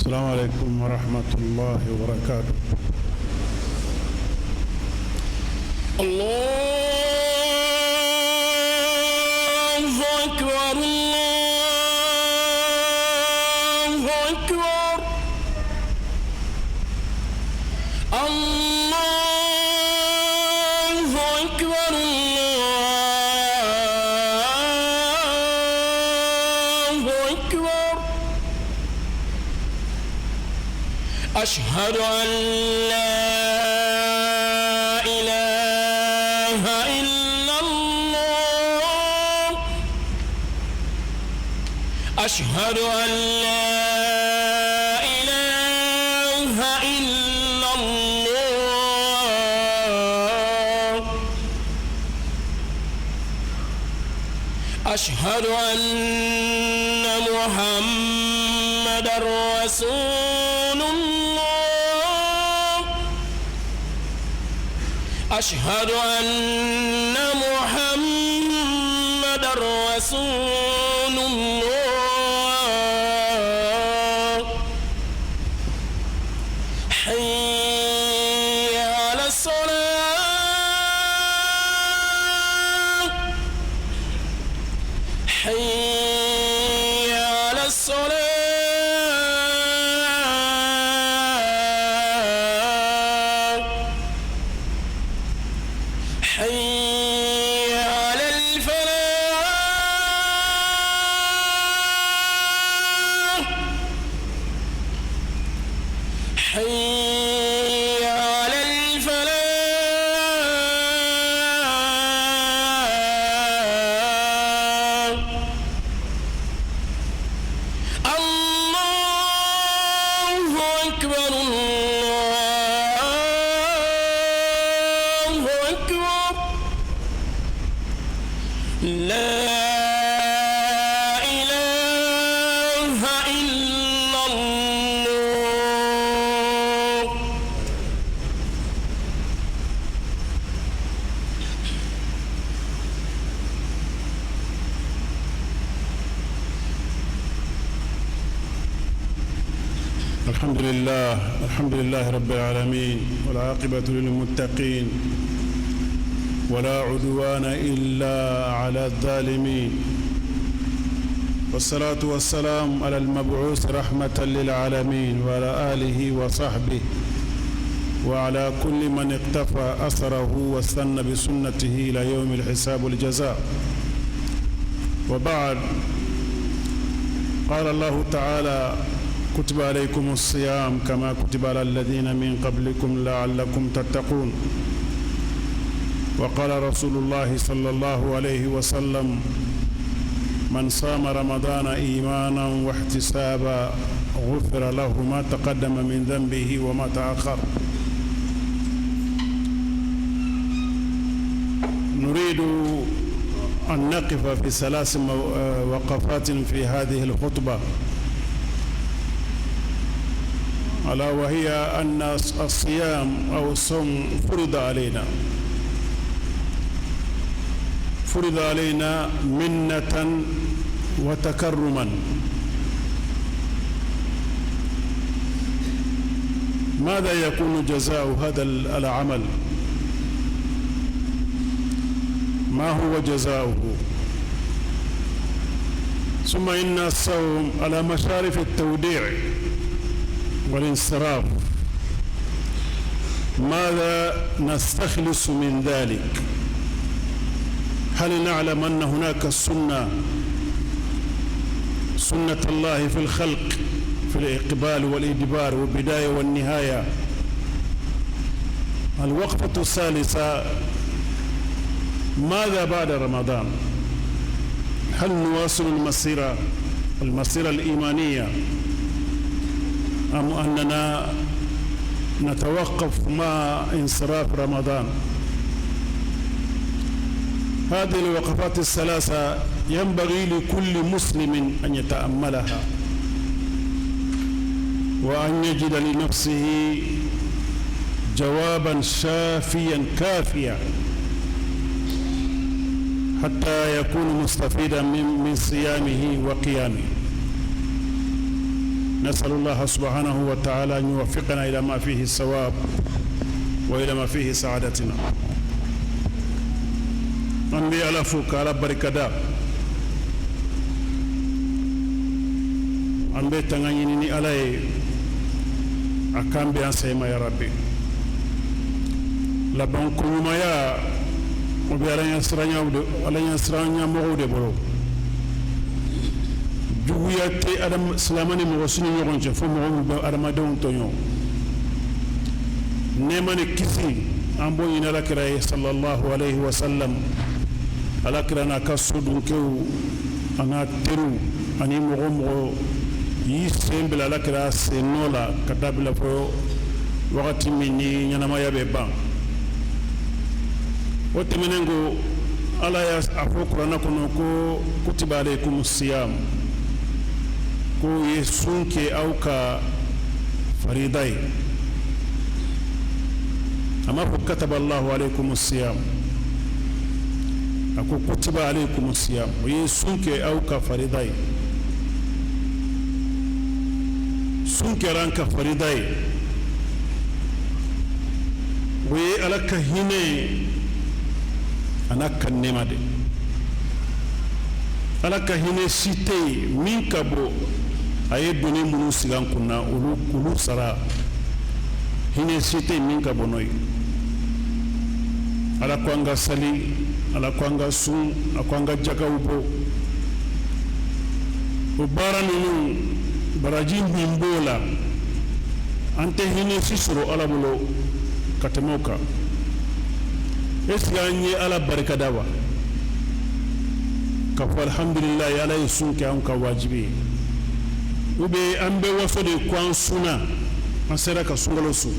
السلام عليكم ورحمة الله وبركاته. الله أكبر، الله أكبر، الله أكبر، الله أكبر. أشهد أن لا إله إلا الله، أشهد أن لا إله إلا الله، أشهد أن محمدا رسول الله، أشهد أن محمدا رسول الله. حي على الصلاة، حي على الصلاة، حي على الفلاح، حي على الفلاح. الله أكبر، الله أكبر، لا إله إلا الله. الحمد لله، الحمد لله رب العالمين، والعاقبة للمتقين، ولا عدوان إلا على الظالمين، والصلاة والسلام على المبعوث رحمة للعالمين وعلى آله وصحبه وعلى كل من اقتفى أثره واستنى بسنته إلى يوم الحساب والجزاء. وبعد، قال الله تعالى: كتب عليكم الصيام كما كتب على الذين من قبلكم لعلكم تتقون. وقال رسول الله صلى الله عليه وسلم: من صام رمضان إيمانا واحتسابا غفر له ما تقدم من ذنبه وما تأخر. نريد أن نقف في ثلاث وقفات في هذه الخطبة، ألا وهي أن الصيام أو الصوم فرض علينا، فرض علينا منة وتكرما. ماذا يكون جزاء هذا العمل؟ ما هو جزاؤه؟ ثم إن الصوم على مشارف التوديع والانصراف، ماذا نستخلص من ذلك؟ هل نعلم أن هناك سنة، سنة الله في الخلق، في الإقبال والإدبار والبداية والنهاية؟ الوقفة الثالثة: ماذا بعد رمضان؟ هل نواصل المسيرة، المسيرة الإيمانية، أم أننا نتوقف مع انصراف رمضان؟ هذه الوقفات الثلاثة ينبغي لكل مسلم أن يتأملها وأن يجد لنفسه جوابا شافيا كافيا حتى يكون مستفيدا من صيامه وقيامه. نسأل الله سبحانه وتعالى أن يوفقنا إلى ما فيه الصواب وإلى ما فيه سعادتنا. An bɛ Ala fo k'Ala barikada. An bɛ tanga ɲini ni Ala ye, a k'an bɛn an sɛma ya Rabbi. Laban koɲumanya, o bɛ Ala ɲɛsiranya mɔgɔw de bolo. Juguya tɛ adam silamɛ ni mɔgɔ si ni ɲɔgɔn cɛ, fo mɔgɔ min bɛ adamadenw tɔɲɔ. Nɛɛma ni kisi, an b'o ɲini Ala kira ye sallallahu alayhi wa sallam, Ala kira n'a ka sodunkɛw, a n'a teriw, ani mɔgɔ mɔgɔ y'i sen bila Ala kira sen nɔ la ka dabila fo wagati min ni ɲɛnamaya bɛ ban. O tɛmɛnen ko, Ala y'a a fɔ Kuranɛ kɔnɔ ko kutiba alaykum siyam, ko ye sun kɛ aw ka farida ye. A m'a fɔ kataba Allahu alaykum siyam, a ko kutiba alaykum siyam, o ye sun kɛ aw ka farida ye. Sun kɛra an ka farida ye, o ye Ala ka hinɛ ye, a n'a ka nɛɛma de. Ala ka hinɛ si tɛ yen min ka bon a ye doni minnu sigi an kunna, olu sara. Hinɛ si tɛ yen min ka bon n'o ye. Ala ko an ka sali, Ala ko an ka sun, a ko an ka jakaw bɔ. O baara ninnu, baraji min b'o la, an tɛ hinɛ si sɔrɔ Ala bolo ka tɛmɛ o kan. Est ce que an ye Ala barikada wa, ka fɔ alhamdulilayi, Ala ye sun kɛ anw ka wajibi ye? Ou bien an bɛ waso de ko an sunna, an sera ka sunkalo sun?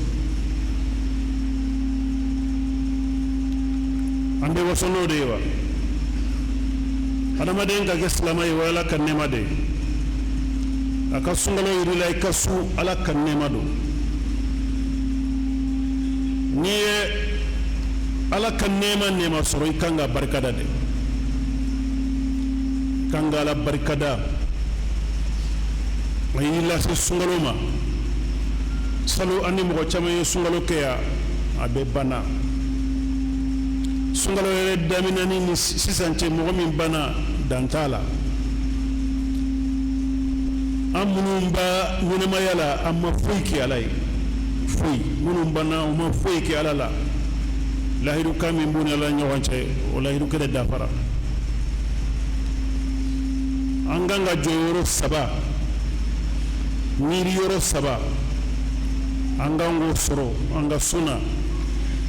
An bɛ waso n'o de ye wa? Adamaden ka kɛ silamɛ ye, o ye Ala ka nɛɛma de ye. A ka sunkalo yir'i la, i ka sun, Ala ka nɛɛma don. N'i ye Ala ka nɛɛma sɔrɔ, i kan ka barikada de, kan ka Ala barikada. A y'i lase sunkalo ma. Salo, an ni mɔgɔ caman ye sunkalo kɛ yan, a bɛɛ banna. Sunkalo yɛrɛ daminɛni ni sisan cɛ, mɔgɔ min banna, dan t'a la. An minnu ba ɲɛnamaya la, an ma foyi kɛ Ala ye, foyi. Minnu banna, u ma foyi kɛ Ala la. Lahidu kan min b'u ni Ala ɲɔgɔn cɛ, o lahidu kɛlɛ dafara. An kan ka jɔ yɔrɔ saba, miiri yɔrɔ saba, an kan k'o sɔrɔ an ka sun na.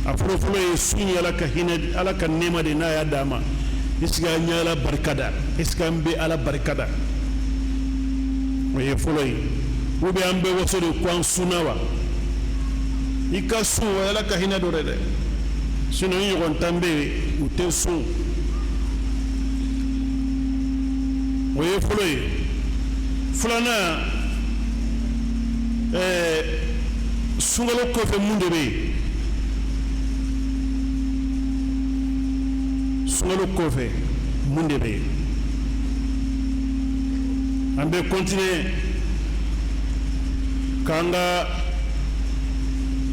A fɔlɔfɔlɔ ye sun ye Ala ka hinɛ, Ala ka nɛɛma de n'a y'a d'a ma. Est ce que an ye Ala barika da? Est ce que an bɛ Ala barika da? O ye fɔlɔ ye. Ou bien an bɛ waso de ko an sunna wa? I ka sun, o ye Ala ka hinɛ dɔ de dɛ. Sinon i ɲɔgɔn tan bɛ yen, u tɛ sun. O ye fɔlɔ ye. Filanan, sunkalo kɔfɛ, mun de bɛ yen? Sunkalo kɔfɛ, mun de bɛ yen? An bɛ continuer k'an ka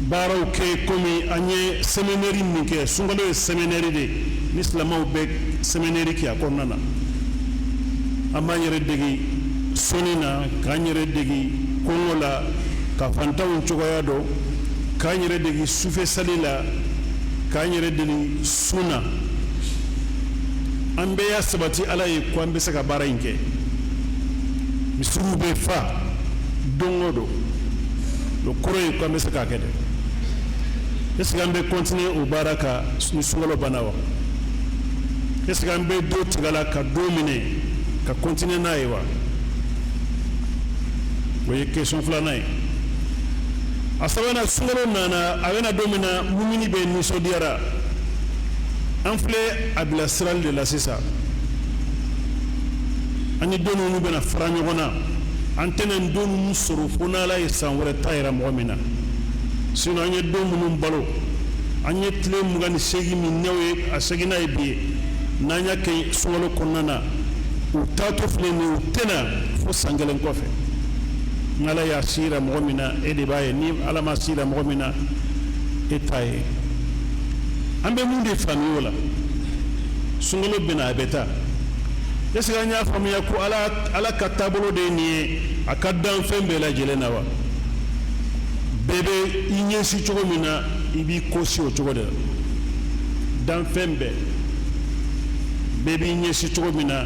baaraw kɛ komi an ye séminaire min kɛ. Sunkalo ye séminaire de ye, ni silamɛw bɛ séminaire kɛ a kɔnɔna na. An b'an yɛrɛ degi sɔnni na, k'an yɛrɛ degi kɔngɔ la, ka fantanw cogoya dɔn, k'an yɛrɛ degi sufɛ sali la, k'an yɛrɛ degi sun na. An bɛɛ y'a sabati Ala ye ko an bɛ se ka baara in kɛ. Misiriw bɛ fa don o don, o kɔrɔ ye ko an bɛ se k'a kɛ dɛ. Est ce que an bɛ continuer o baara kan ni sunkalo banna wa? Est ce que an bɛ dɔ tigɛ la ka don minɛ ka continuer n'a ye wa? O ye question filanan ye. A sabanan, sunkalo nana, a bɛna don min na, mumini bɛ nisɔndiyara. An filɛ a bilasirali de la sisan. An ni don ninnu bɛna fara ɲɔgɔn na, an tɛna don ninnu sɔrɔ fo n'Ala ye san wɛrɛ ta yira mɔgɔ min na. Sinon an ye don minnu balo, an ye tile 28 min n'o ye a seginna ye bi ye, n'an y'a kɛ sunkalo kɔnɔna na, u taatɔ filɛ nin ye, u tɛna fo san kelen kɔfɛ. Ni Ala y'a se yira mɔgɔ min na, e de b'a ye. Ni Ala m'a se yira mɔgɔ min na, e t'a ye. An bɛ mun de faamuya o la? Sunkalo bɛ na, a bɛ taa. Est ce que an y'a faamuya ko Ala ka taabolo de ye nin ye a ka danfɛn bɛɛ lajɛlen na wa? Bɛɛ bɛ i ɲɛsin cogo min na, i b'i kɔsi o cogo de la. Danfɛn bɛɛ, bɛɛ b'i ɲɛsin cogo min na,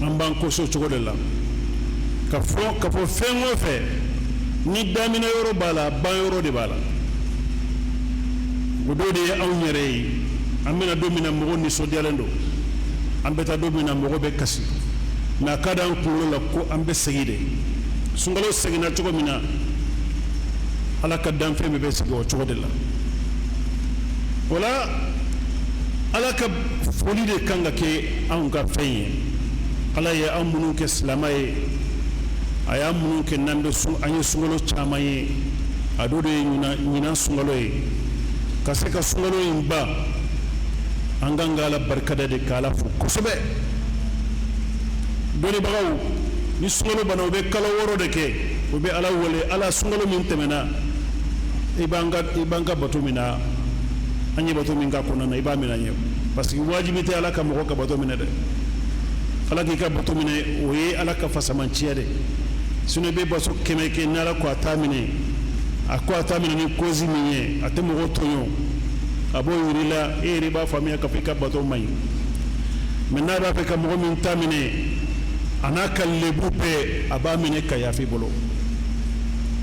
an b'an kɔsi o cogo de la. Ka fɔ fɛn o fɛn ni daminɛ yɔrɔ b'a la, ban yɔrɔ de b'a la. O dɔ de ye anw yɛrɛ ye. An bɛna don min na, mɔgɔw nisɔndiyalen don. An bɛ taa don min na, mɔgɔ bɛ kasi. Mɛ a ka d'an kunkolo la ko an bɛ segin de. Sunkalo seginna cogo min na, Ala ka danfɛn bɛɛ bɛ segin o cogo de la. O la, Ala ka foli de kan ka kɛ anw ka fɛn ye. Ala ye an minnu kɛ silamɛ ye, a y'an minnu kɛ n'an bɛ sun, an ye sunkalo caman ye. A dɔ de ye ɲinan sunkalo ye. Ka se ka sunkalo in ban, an kan ka Ala barikada de, k'Ala fo kosɛbɛ. Dɔnnibagaw, ni sunkalo banna, u bɛ kalo 6 de kɛ, u bɛ Ala wele: Ala, sunkalo min tɛmɛna, i b'an ka bato min na, an ye bato min k'a kɔnɔna na, i b'a minɛ an ye. Parce que wajibi tɛ Ala ka mɔgɔ ka bato minɛ dɛ. Ala k'i ka bato minɛ, o ye Ala ka fasamanciya de. Sinon i bɛ bato 100 kɛ, ni Ala ko a t'a minɛ, a ko a t'a minɛ ni cause min ye, a tɛ mɔgɔ tɔɲɔ, a b'o yir'i la, e yɛrɛ b'a faamuya k'a fɔ i ka bato man ɲi. Mɛ n'a b'a fɛ ka mɔgɔ min ta minɛ, a n'a ka lebu bɛɛ, a b'a minɛ ka yafa i bolo.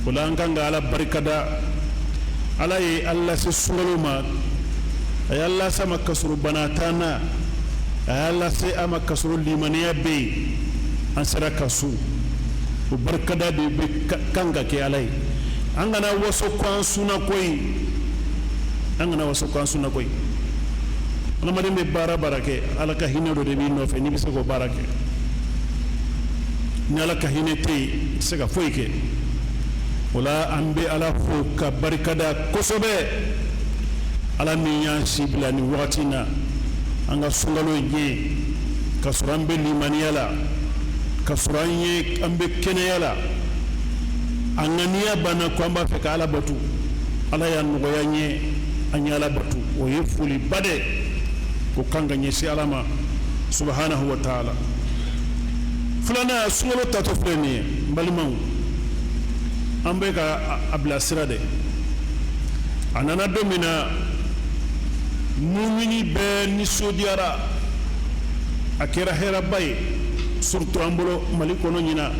O la, an kan ka Ala barikada. Ala ye an lase sunkalo ma, a y'an lase a ma ka sɔrɔ bana t'an na, a y'a lase a ma ka sɔrɔ limaniya bɛ yen, an sera ka sun. O barikada de bɛ kan ka kɛ Ala ye. An kana waso ko an sunna koyi, an kana waso ko an sunna koyi. Adamaden bɛ baara baara kɛ, Ala ka hinɛ dɔ de b'i nɔfɛ n'i bɛ se k'o baara kɛ. Ni Ala ka hinɛ tɛ yen, i tɛ se ka foyi kɛ. O la, an bɛ Ala fo ka barikada kosɛbɛ, Ala min y'an si bila nin wagati in na, an ka sunkalo ɲɛ ka sɔrɔ an bɛ limaniya la, ka sɔrɔ an ye an bɛ kɛnɛya la, a ŋaniya banna ko an b'a fɛ ka Ala batu. Ala y'a nɔgɔya an ye, an ye Ala batu. O ye foliba de, o kan ka ɲɛsin Ala ma subhanahu wa taala. Filanan, sunkalo tatɔ filɛ nin ye. N balimaw, an bɛ ka a bilasira de. A nana don min na, mumini bɛɛ nisɔndiyara, a kɛra hɛrɛba ye, surtout an bolo Mali kɔnɔ ɲina,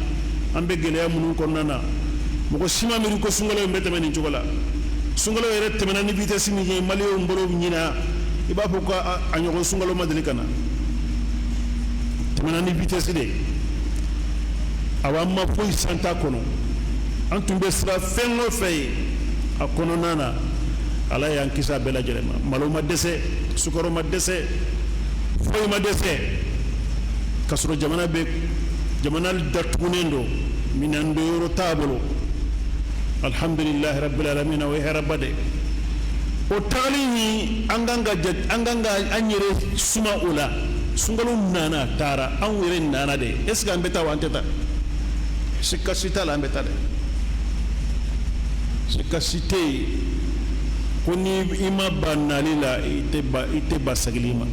an bɛ gɛlɛya minnu kɔnɔna na. Mɔgɔ si ma miiri ko sunkalo in bɛ tɛmɛ nin cogo la. Sunkalo yɛrɛ tɛmɛna ni vitesse min ye maliyɛnw bolo ɲina, i b'a fɔ ko a ɲɔgɔn sunkalo ma deli ka na. Tɛmɛna ni vitesse de ye. Awa, an ma foyi san t'a kɔnɔ. An tun bɛ siran fɛn o fɛn ye a kɔnɔna na, Ala y'an kisi a bɛɛ lajɛlen ma. Malo ma dɛsɛ, sukaro ma dɛsɛ, foyi ma dɛsɛ, k'a sɔrɔ jamana bɛ jamana datugunen don, minɛn don yɔrɔ t'a bolo. Alhamdulilahi rabbil alamin, o ye hɛrɛba de. O tagali ni an kan ka an yɛrɛ suma o la. Sunkalo nana, taara, anw yɛrɛ nana de. Est ce que an bɛ taa wa an tɛ taa? Sika si t'a la, an bɛ taa dɛ. Sika si tɛ yen ko ni i ma ban nali la, i tɛ ba segili ma.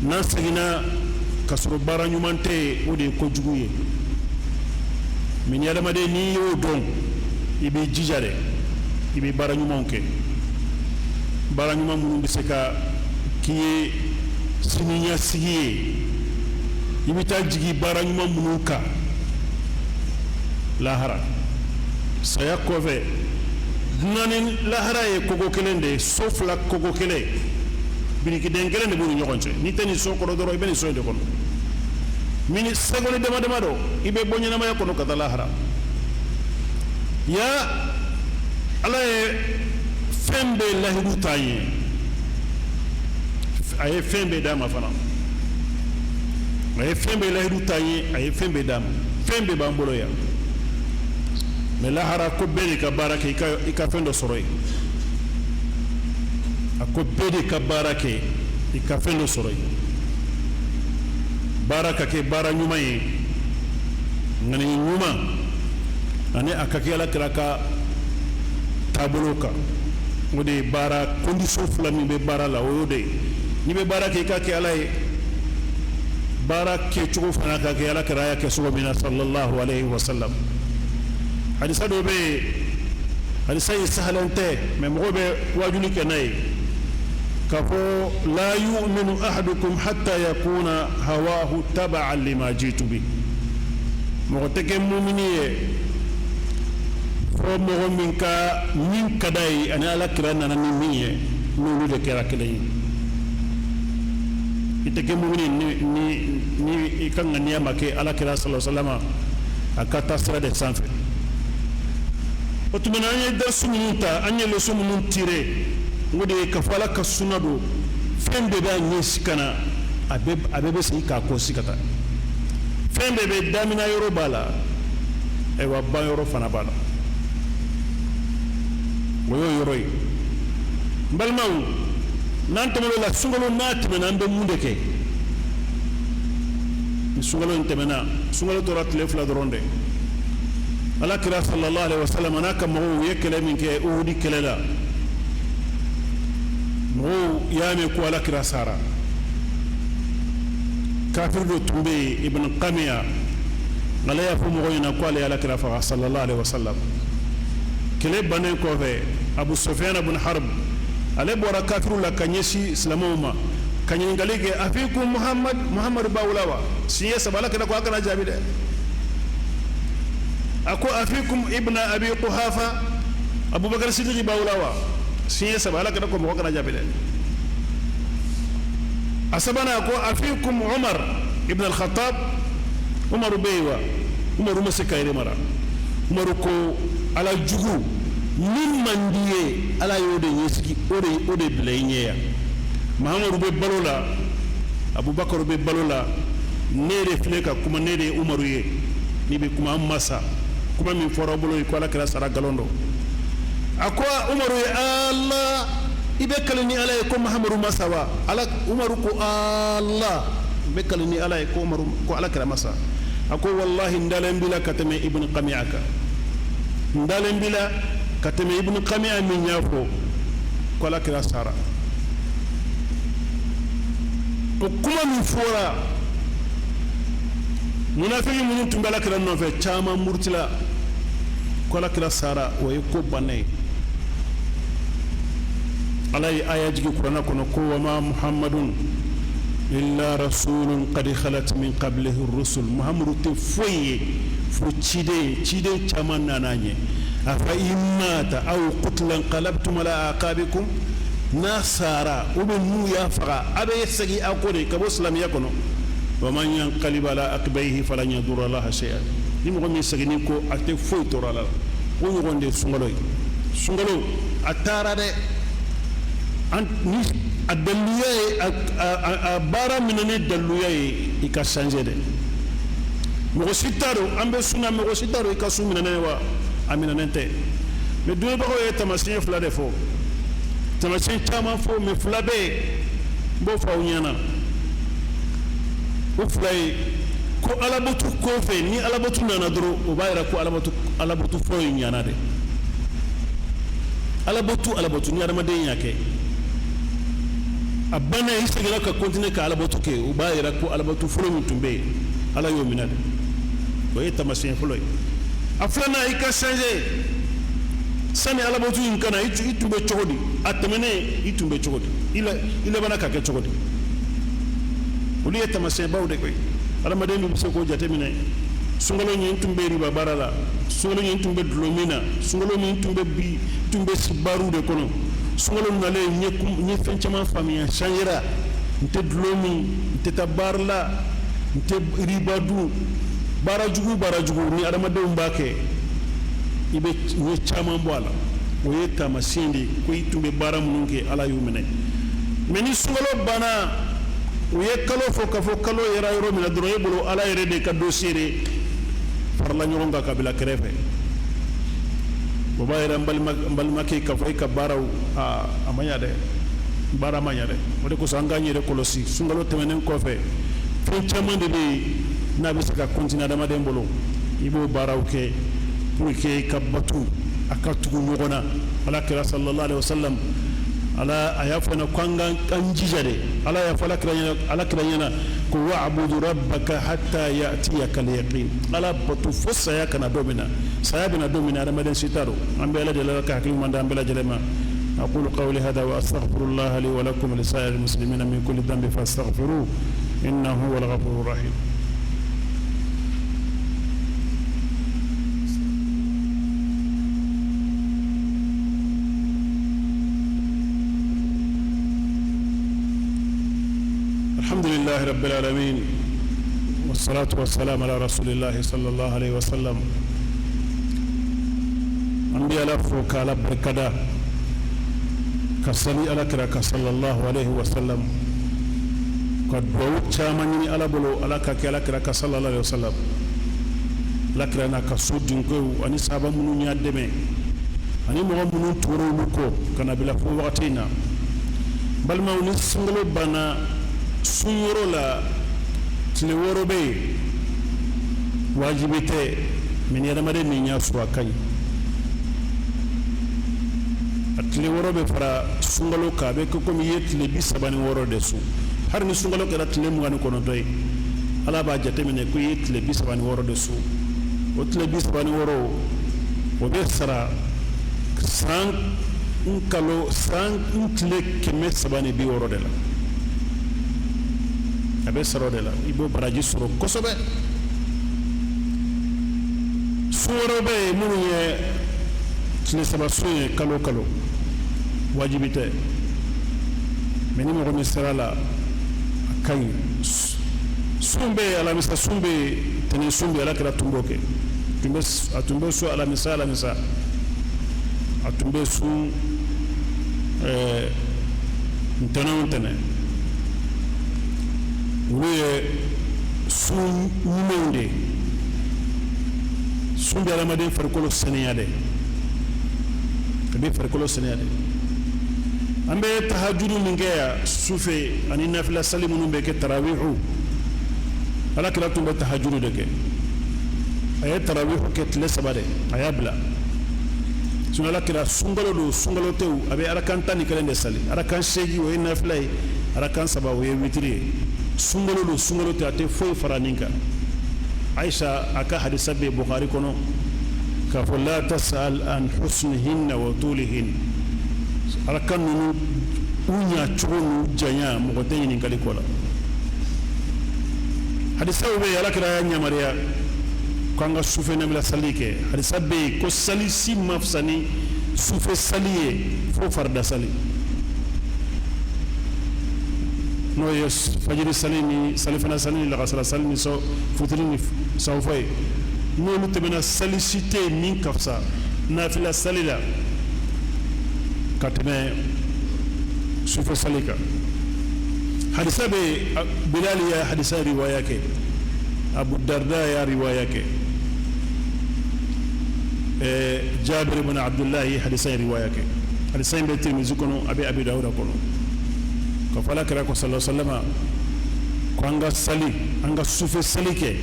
N'an seginna ka sɔrɔ baara ɲuman tɛ yen, o de ye kojugu ye. Mɛ ni adamaden n'i y'o dɔn, i b'i jija dɛ, i bɛ baara ɲumanw kɛ, baara ɲuman minnu bɛ se ka k'i ye siniɲɛsigi ye. I bɛ taa jigin baara ɲuman minnu kan lahara, saya kɔfɛ. Dunan ni lahara ye kogo kelen de ye, so fila kogo kelen, birikiden kelen de b'u ni ɲɔgɔn cɛ. N'i tɛ nin so kɔnɔ dɔrɔn, i bɛ nin so in de kɔnɔ. Mini seconde dama dama dɔ, i bɛ bɔ ɲɛnamaya kɔnɔ ka taa lahara. Ya Ala ye fɛn bɛɛ lahidu ta ye, a ye fɛn bɛɛ d'a ma fana. A ye fɛn bɛɛ lahidu ta ye, a ye fɛn bɛɛ d'a ma, fɛn bɛɛ b'an bolo yan. Mɛ lahara ko bɛɛ de ka baara kɛ, i ka fɛn dɔ sɔrɔ yen. A ko bɛɛ de ka baara kɛ, i ka fɛn dɔ sɔrɔ yen. Baara ka kɛ baara ɲuman ye. Ŋaniya ɲuman ani a ka kɛ Ala kira ka taabolo kan, o de ye baara condition fila min bɛ baara la, o y'o de ye. N'i bɛ baara kɛ, i ka kɛ Ala ye, baara kɛcogo fana ka kɛ Ala kira y'a kɛ cogo min na, sallallahu alayhi wa sallam. Hadisa dɔ bɛ yen, hadisa in sahalen tɛ, mais mɔgɔw bɛ wajuli kɛ n'a ye k'a fɔ: la yu'minu ahadukum hatta yakuna hawahu taba'an lima jitu bi. Mɔgɔ tɛ kɛ mumini ye fo mɔgɔ min ka min ka d'a ye ani Ala kira nana ni min ye, n'olu de kɛra kelen ye. I tɛ kɛ mumini ni i ka ŋaniya ma kɛ Ala kira sallallahu alaihi wasallam a ka taa sira de sanfɛ. O tuma na, an ye darisu minnu ta, an ye leçon minnu tirer, o de ye k'a fɔ Ala ka suna don, fɛn bɛɛ b'a ɲɛsin ka na, a bɛɛ bɛ segin k'a kɔsi ka taa. Fɛn bɛɛ bɛ damina yɔrɔ b'a la, ayiwa, ban yɔrɔ fana b'a la, o y'o yɔrɔ ye. N balimaw, n'an tɛmɛn'o la, sunkalo n'a tɛmɛna, an bɛ mun de kɛ ni sunkalo in tɛmɛna? Sunkalo tora tile 2 dɔrɔn de. Ala kira sallallahu alaihi wasallam n'a ka mɔgɔw ye kɛlɛ min kɛ Uhudi kɛlɛ la, mɔgɔw y'a mɛn ko Ala kira sara. Kafiri dɔ tun bɛ yen, Ibn Qamiya, ale y'a fɔ mɔgɔw ɲɛna ko ale ye Ala kira faga, sallallahu alaihi wasallam. Kɛlɛ bannen kɔfɛ, Abu Sufyan ibn Harb, ale bɔra kafiriw la ka ɲɛsin silamɛw ma ka ɲininkali kɛ: afikum Muhammad? Muhammadu b'aw la wa? Siɲɛ saba. Ala kira ko a kana jaabi dɛ. A ko: afikum ibna Abi Quhafa? Abubakar Sidiki b'aw la wa? Siɲɛ saba. Ala kira ko mɔgɔ kana jaabi dɛ. A sabanan, ko: afikum Umar ibn al-Khattab? Umaru bɛ yen wa? Umaru ma se ka yɛrɛ mara. Umaru ko: Ala jugu min man di ye, Ala y'o de ɲɛsigi, o de bila i ɲɛ yan. Mahamadu bɛ balo la, Abubakar bɛ balo la, ne de filɛ ka kuma, ne de ye Umaru ye. N'i bɛ kuma, an ma sa. Kuma min fɔra bolo ye ko Ala kira sara, nkalon don. A ko Umaru ye: Ala, i bɛ kali ni Ala ye ko Mahamadu ma sa wa? Ala, Umaru ko: Ala, n bɛ kali ni Ala ye ko Umaru ko Ala kira ma sa. A ko: wallahi, n dalen b'i la ka tɛmɛ Ibn Qami'a kan, n dalen b'i la ka tɛmɛ Ibn Qami'a min y'a fɔ ko Ala kira sara. O kuma min fɔra, munafiki minnu tun bɛ Ala kira nɔfɛ, caman murutila ko Ala kira sara. O ye ko bannen ye. Ala ye aya jigin Kuranɛ kɔnɔ ko: wama Muhammadun illa rasulun qad khalat min qablihi rusul. Muhammadu tɛ foyi ye fo ciden, ciden caman nana ɲɛ. Afa in mata aw qutila inqalabtum ala aqabikum. N'a sara ou bien n'u y'a faga, a bɛ segin a kɔ de ka bɔ silamɛya kɔnɔ. Wa man yanqalib ala aqibaihi falan yadurra Allaha shay'an. Ni mɔgɔ min seginni ko, a tɛ foyi tɔɔrɔ Ala la. O ɲɔgɔn de ye sunkalo ye. Sunkalo a taara dɛ. An ni a daluya ye, a baara minɛ ni daluya ye, i ka changer dɛ. Mɔgɔ si t'a dɔn an bɛ sun na, mɔgɔ si t'a dɔn i ka sun minɛnen wa a minɛnen tɛ. Mais dɔnnibagaw ye taamasiyɛn fila de fɔ, taamasiyɛn caman fɔ, mais fila bɛ yen, n b'o fɔ aw ɲɛna. O fila ye ko alabatu kɔfɛ, ni alabatu nana dɔrɔn, o b'a yira ko alabatu fɔlɔ in ɲana dɛ. Alabatu, alabatu, ni adamaden y'a kɛ, a banna, i seginna ka continuer ka alabatu kɛ, o b'a yira ko alabatu fɔlɔ min tun bɛ yen, Ala y'o minɛ dɛ. O ye taamasiyɛn fɔlɔ ye. A filanan, i ka changer. Sani alabatu in ka na, i tun bɛ cogo di? A tɛmɛnen, i tun bɛ cogo di? I labanna ka kɛ cogo di? Olu ye taamasiyɛnbaw de koyi. Adamaden bɛ se k'o jateminɛ. Sunkalo ɲin tun bɛ riba baara la, sunkalo ɲin tun bɛ dulɔ min na, sunkalo min tun bɛ bi tun bɛ bariw de kɔnɔ. Sunkalo nalen, n ye fɛn caman faamuya, changera, n tɛ dulɔ min, n tɛ taa baara la, n tɛ riba dun, baara jugu, baara jugu ni adamadenw b'a kɛ, i bɛ n ye caman bɔ a la. O ye taamasiyɛn de ye ko i tun bɛ baara minnu kɛ, Ala y'u minɛ. Mais ni sunkalo banna, u ye kalo fɔ k'a fɔ kalo yɛrɛ yɔrɔ min na dɔrɔn, e bolo Ala yɛrɛ de ka dossier de farala ɲɔgɔn kan ka bila kɛrɛfɛ. O b'a yɛrɛ, n balimakɛ, k'a fɔ e ka baaraw a ma ɲa dɛ, baara ma ɲa dɛ. O de kosɔn an k'an yɛrɛ kɔlɔsi. Sunkalo tɛmɛnen kɔfɛ, fɛn caman de bɛ yen n'a bɛ se ka continuer adamaden bolo. I b'o baaraw kɛ pour que i ka bato a ka tugu ɲɔgɔn na. Ala kira sallallahu alaihi wasallam, Ala a y'a fɔ na ko an ka an jija de. Ala y'a fɔ Ala kira ɲɛna ko wa'budu rabbaka hatta ya'tiyaka al-yaqin. Ala bato fo saya kana don min na, saya bɛna don min na, adamaden si t'a dɔn. An bɛ Ala deli, Ala ka hakili ɲuman d'an bɛɛ lajɛlen ma. أقول قولي هذا وأستغفر الله لي ولكم لسائر المسلمين من كل ذنب فاستغفروه إنه هو الغفور الرحيم. الحمد لله رب العالمين، والصلاة والسلام على رسول الله صلى الله عليه وسلم. An bɛ Ala fo k'Ala barikada, ka sali Ala kira ka sallallahu alaihi wasallam, ka duwawu caman ɲini Ala bolo, Ala ka kɛ Ala kira ka sallallahu alaihi wasallam, Ala kira n'a ka so dunkew ani sahaba minnu y'a dɛmɛ ani mɔgɔ minnu tugura olu kɔ ka na bila fo wagati in na. Balimaw, ni sunkalo banna, sunyɔrɔ la tile 6 bɛ yen, wajibi tɛ mɛ ni adamaden min y'a sɔrɔ, a ka ɲi. A tile 6 bɛ fara sunkalo kan, a bɛ kɛ komi i ye tile 36 de sun. Hali ni sunkalo kɛra tile 29 ye, Ala b'a jateminɛ ko i ye tile 36 de sun. O tile 36, o bɛ sara san n kalo san n tile 360 de la. A bɛ sara o de la, i b'o baraji sɔrɔ kosɛbɛ. Sun wɛrɛw bɛ yen minnu ye tile 3 sun ye kalo kalo, wajibi tɛ mɛ ni mɔgɔ min sera la, a ka ɲi. Sun bɛ yen, alamisa sun bɛ yen, tɛnɛn sun bɛ yen. Ala kira tun b'o kɛ, a tun bɛ sun alamisa alamisa, a tun bɛ sun ntɛnɛn o ntɛnɛn. Olu ye sun ɲumanw de ye. Sun bɛ adamaden farikolo saniya dɛ, a bɛ farikolo saniya dɛ. An bɛ tahajuru min kɛ yan sufɛ ani nafila sali minnu bɛ kɛ, tarawihu, Ala kira tun bɛ tahajuru de kɛ. A ye tarawihu kɛ tile 3 de, a y'a bila. Sinɔn Ala kira, sunkalo don, sunkalo tɛ o, a bɛ arakan 11 de sali. Arakan 8, o ye nafila ye, arakan 3, o ye witiri ye. Sunkalo don, sunkalo tɛ, a tɛ foyi fara nin kan. Aisha a ka hadisa bɛ Bukhari kɔnɔ k'a fɔ la tasal an husnihinna wa tulihin. Arakan ninnu, u ɲa cogo n'u janya, mɔgɔ tɛ ɲininkali kɔ la. Hadisaw bɛ yen, Ala kira y'a yamaruya k'an ka sufɛ nafila sali kɛ. Hadisa bɛ yen ko sali si ma fisa ni sufɛ sali ye fo farida sali, n'o ye fajiri sali ni salifana sali ni lagasara sali ni futiri ni sawufo ye. N'olu tɛmɛna, sali si tɛ yen min ka fisa nafila sali la ka tɛmɛ sufɛ sali kan. Hadisa bɛ yen, Bilali ya hadisa riwaya kɛ, Abu Darda ya riwaya kɛ, Jabir ibn Abdullahi hadisa in riwaya kɛ. Hadisa in bɛ Tirimizi kɔnɔ, a bɛ Abi Dawuda kɔnɔ, ka fɔ Ala kira ko sallallahu alaihi wasallam ko an ka sali, an ka sufɛ sali kɛ,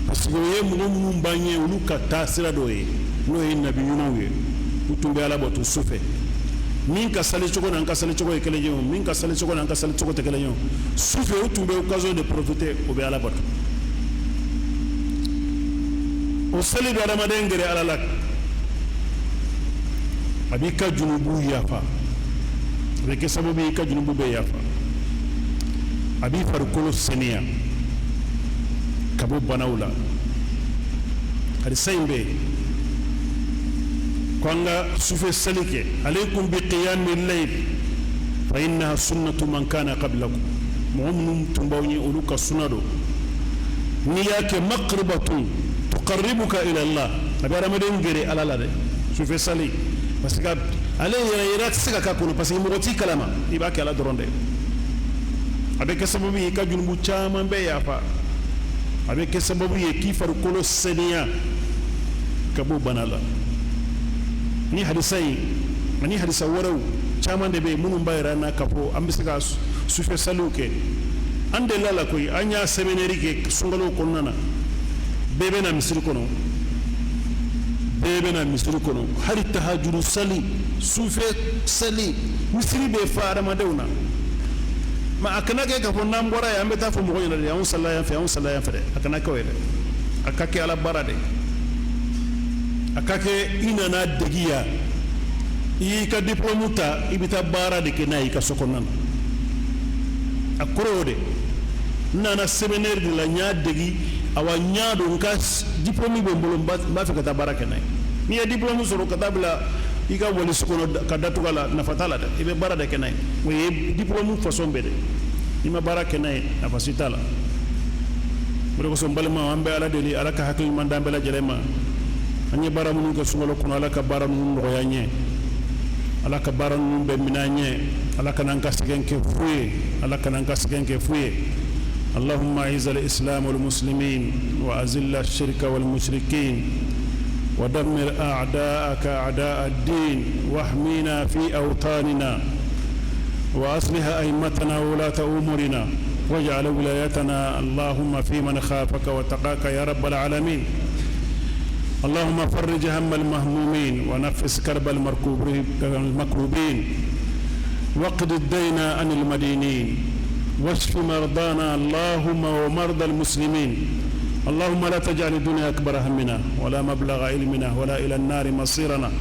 parce que o ye mɔgɔ minnu b'an ɲɛ, olu ka taa sira dɔ ye, n'o ye nabi ɲumanw ye. U tun bɛ Ala bato sufɛ. Min ka sali cogo n'an ka sali cogo ye kelen ye o, min ka sali cogo n'an ka sali cogo tɛ kelen ye o, sufɛ u tun bɛ occasion de profiter, o bɛ Ala bato. O sali bɛ adamaden gɛrɛ Ala la, a b'i ka junubu yafa, a bɛ kɛ sababu ye i ka junubu bɛ yafa, a b'i farikolo saniya ka bɔ banaw la. Hadisa in bɛ yen ko an ka sufɛ sali kɛ. Alaykum bi qiyami layl fa innaha sunnatu man kana qablakum. Mɔgɔ minnu tun b'aw ɲɛ, olu ka suna don. N'i y'a kɛ, maqribatun tuqarribuka ila Allah, a bɛ adamaden gɛrɛ Ala la dɛ, sufɛ sali, parce que ale yɛrɛ yɛrɛ tɛ se ka k'a kɔnɔ, parce que mɔgɔ t'i kalama, i b'a kɛ Ala dɔrɔn de. A bɛ kɛ sababu ye i ka junubu caman bɛɛ yafa, a bɛ kɛ sababu ye k'i farikolo saniya ka bɔ bana la. Ni hadisa in ani hadisa wɛrɛw caman de bɛ yen minnu b'a yira an na k'a fɔ an bɛ se ka sufɛ saliw kɛ. An delila la koyi, an y'a séminaire kɛ sunkalo kɔnɔna na. Bɛɛ bɛ na misiri kɔnɔ, bɛɛ bɛ na misiri kɔnɔ, hali tahajuru sali, sufɛ sali, misiri bɛ fa adamadenw na. Ma a kana kɛ k'a fɔ n'an bɔra yan, an bɛ taa fɔ mɔgɔ ɲɛna de, anw salila yan fɛ, anw salila yan fɛ dɛ. A kana kɛ o ye dɛ. A ka kɛ Ala baara de, a ka kɛ i nana degi yan, i y'i ka diplôme ta, i bɛ taa baara de kɛ n'a ye i ka so kɔnɔna na. A kɔrɔ o de, n nana séminaire de la, n y'a degi, awa n y'a dɔn, n ka diplôme bɛ n bolo, n b'a fɛ ka taa baara kɛ n'a ye. N'i ye diplôme sɔrɔ ka taa bila i ka walisi kɔnɔ ka datugu a la, nafa t'a la dɛ. I bɛ baara de kɛ n'a ye, o ye diplôme façon bɛɛ de. N'i ma baara kɛ n'a ye, nafa si t'a la. O de kosɔn, n balimaw, an bɛ Ala deli, Ala ka hakili ɲuman d'an bɛɛ lajɛlen ma. An ye baara minnu kɛ sunkalo kɔnɔ, Ala ka baara ninnu nɔgɔya an ye, Ala ka baara ninnu bɛɛ minɛ an ye, Ala kana an ka sɛgɛn kɛ fu ye, Ala kana an ka sɛgɛn kɛ fu ye. اللهم اعز الاسلام والمسلمين واذل الشرك والمشركين ودمر اعداءك اعداء الدين واحمينا في اوطاننا واصلح ائمتنا وولاة امورنا واجعل ولايتنا اللهم في من خافك واتقاك يا رب العالمين. اللهم فرج هم المهمومين ونفس كرب المكروبين واقض الدين عن المدينين واشف مرضانا اللهم ومرضى المسلمين. اللهم لا تجعل الدنيا أكبر همنا ولا مبلغ علمنا ولا إلى النار مصيرنا.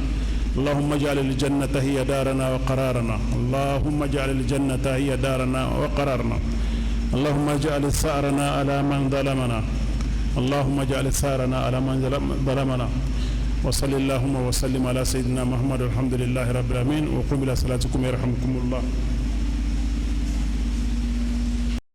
اللهم اجعل الجنة هي دارنا وقرارنا. اللهم اجعل الجنة هي دارنا وقرارنا. اللهم اجعل ثأرنا على من ظلمنا. اللهم اجعل ثأرنا على من ظلمنا. وصل اللهم وسلم على سيدنا محمد، الحمد لله رب العالمين، وقوموا إلى صلاتكم يرحمكم الله.